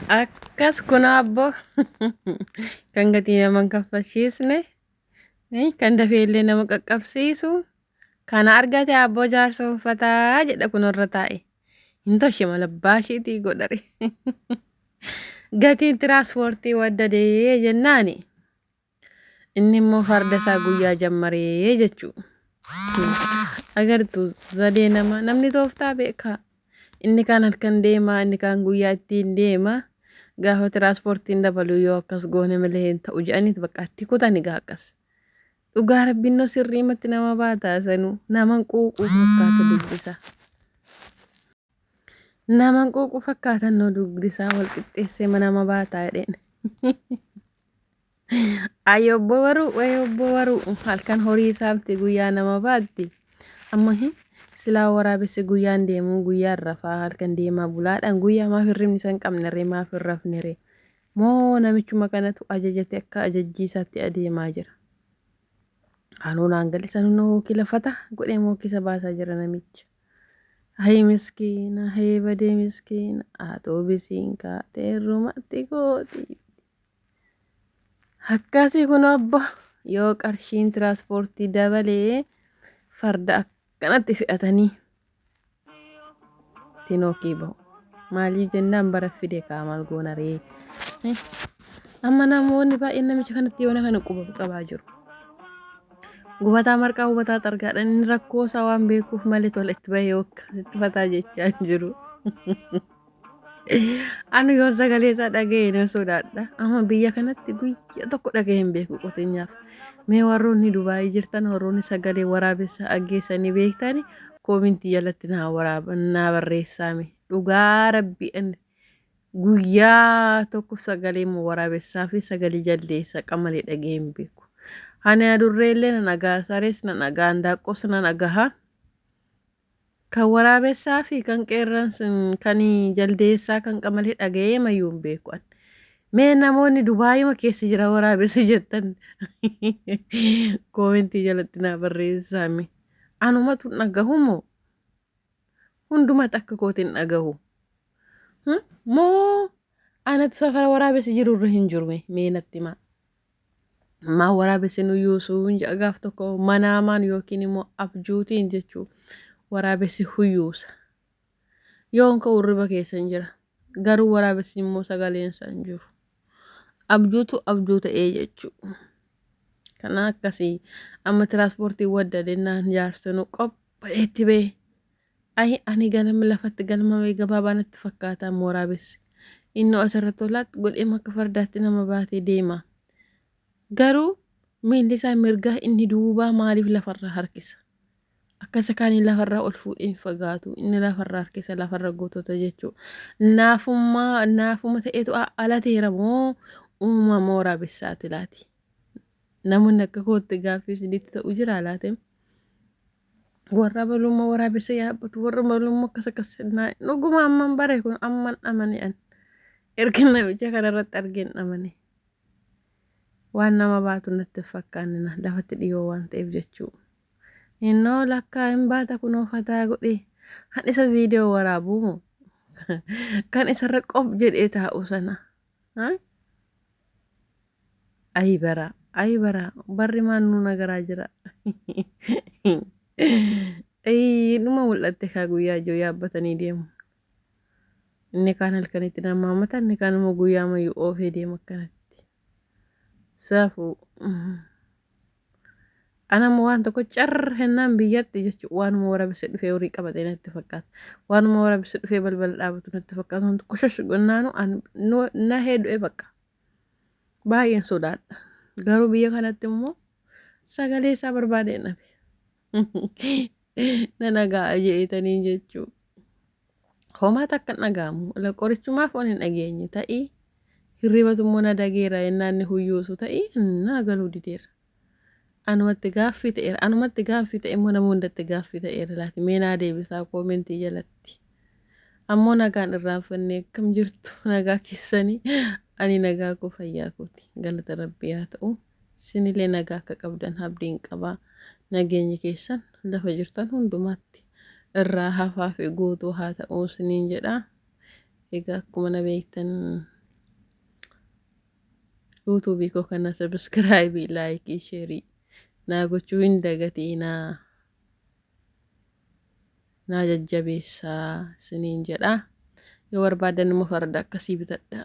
Akkas kun abbo kan gatii nama hin kaffalchiisne kan dafee illee nama qaqqabsiisu kana argate abboo jaarsoonfataa jedha kun irra taa'e. Hin tolche mala baashiitii godhare. Gatiin tiraanspoortii waddadee jennaani. Inni immoo farda isaa guyyaa jammaree jechuu. Agartu zadee nama namni tooftaa beeka. Inni kaan halkan deema, inni kaan guyyaa ittiin deema. Gaafa tiraanspoortiin dabalu yoo akkas goone malee hin ta'u jedhaniit bakka itti kutani gaa akkas. Dhugaa rabbinnoo sirriimatti nama baataa sanuu naman quuquu fakkaata dubbisa. Naman quuquu fakkaatan noo dugdisaa wal qixxeessee nama baataa jedheen. Ayi obbo waruu wayi obbo waruu halkan horii saamti guyyaa nama baatti. Amma hin silaa waraabessi guyyaan deemuu guyyaan rafaa halkan deemaa bulaadhaan guyyaa maaf hirribni isa hin qabne ree maaf hin rafne ree. Moo namichuma kanatu ajajate akka ajajjii isaatti adeemaa jira. Anuu naan gale sanuu hookii lafata godhee mookisa baasaa jira namicha. Hayi miskiina hayii badee miskiina atoo bisiin kaatee rumatti kooti. Akkasii kun abba yoo qarshiin tiraanspoortii dabalee farda akkanatti fe'atanii tinookii bahu. Maaliif jennaan bara fide kaa maal goona ree. Amma namoonni baay'een namicha kanatti yoona kana quba qabaa jiru. Gubataa marqaa hubataa xargaadha. Inni rakkoo isaa waan beekuuf malee tola itti bahee akkasitti fataa jechaa hin jiru. Ani yoon sagalee isaa dhaga'e nan sodaadha. Amma biyya kanatti guyyaa tokko dhaga'ee hin beeku qotinyaaf. Mee warroonni Dubaayii jirtan warroonni sagalee waraabessaa aggeessanii beektani koomintii jalatti naa waraaba naa barreessaame. Dhugaa rabbi ani guyyaa tokko sagalee waraabessaa fi sagalee jaldeessa qamalee dhaga'ee hin beeku. Ani adurree illee nan dhaga'a, sarees nan dhaga'a, handaaqqoos nan dhaga'a. Kan waraabessaa fi kan qeerransa kan jaldeessaa kan qamalee dhaga'ee mayyuu hin beeku ani. Mee namoonni Dubaayima keessa jira waraabessi jettan koomentii jalatti naa barreessaa mee. Anumatu hin dhagahu moo hundumatti akka kootiin dhagahu? Moo anatu safara waraabessi jiru irra hin jiru mee natti himaa. Maa waraabessi nu yuusuu hin jedha gaaf tokko manaamaan yookiin immoo abjuutiin jechuu waraabessi huyyuusa. Yoon ka'u hirriba keessa hin jira. Garuu waraabessi immoo sagaleen isaa hin jiru. Abjuutu abjuu ta'ee jechuu. Kana akkasii amma tiraanspoortii wadda dennaan jaarsinu qophaa'eetti ba'e. Ayi ani ganama lafatti galmamee gabaabaa natti fakkaata amma waraabessi. Innoo asirratti olaatti godhee akka fardaatti nama baatee deema. Garuu miilli isaa mirgaa inni duubaa maaliif lafarraa harkisa? Akka isa kaanii lafarraa ol fuudhee hin fagaatu. Inni lafarraa harkisa lafarra gootota jechuudha. Naafummaa naafuma ta'etu alateera moo uumama waraabessaati laati? Namoonni akka kootti gaaffii isinitti ta'u jira laate? Warra balummaa waraabessa yaabbatu warra balummaa akkas akkas naa dhuguma amman bare kun amman amane an erga namicha kanarratti argeen amane waan nama baatu natti hin fakkaanne na lafatti dhiyoo waan ta'eef jechuu innoo lakkaa hin baata kunoo fataa godhee kan isa viidiyoo waraabuu moo kan isarra qof jedhee taa'u sana Ayi bara, ayi bara, barri maal nu nagaraa jira. Ayii dhuma mul'atte kaa guyyaa ijoo yaabbatanii deemu. Inni kaan halkanitti nama hammata, inni kaan immoo guyyaa mayyuu oofee deema akkanatti. Safuu. Anammoo waan tokko carr hennaan biyyatti jechuun waanuma waraabessi dhufee horii qabatee natti fakkaata. Waanuma waraabessi dhufee balbala dhaabatu natti fakkaata. Wanti koshosh gonnaanu nahee du'e bakka. Baay'een sodaadha. Garuu biyya kanatti immoo sagalee isaa barbaadeen dhabe. Na dhaga'a jeetanii jechuu. Homaa takka hin dhaga'amu. Qorichumaaf waan hin dhageenye ta'ii hirribatu immoo na dageera yennaan inni huyyuusu ta'ii naa galuu dideera. Anumatti gaaffii ta'eera. Anumatti gaaffii ta'e immoo nama hundatti gaaffii ta'eera laati. Mee naa deebisaa koomentii jalatti. Ammoo nagaan irraanfannee akkam jirtu nagaa keessanii ani nagaa koo fayyaa kooti. Galata rabbii haa ta'u. Isinillee nagaa akka qabdan abdiin qaba. Nageenyi keessan lafa jirtan hundumaatti irraa hafaa fi guutuu haa ta'u isiniin jedha. Egaa akkuma na beektan Yuutuubii koo kana sabiskiraayibii, laayikii, sheerii naa gochuu hin dagatiinaa. Naa jajjabeessaa isiniin jedha. Yoo barbaadan immoo farda akkasii bitadha.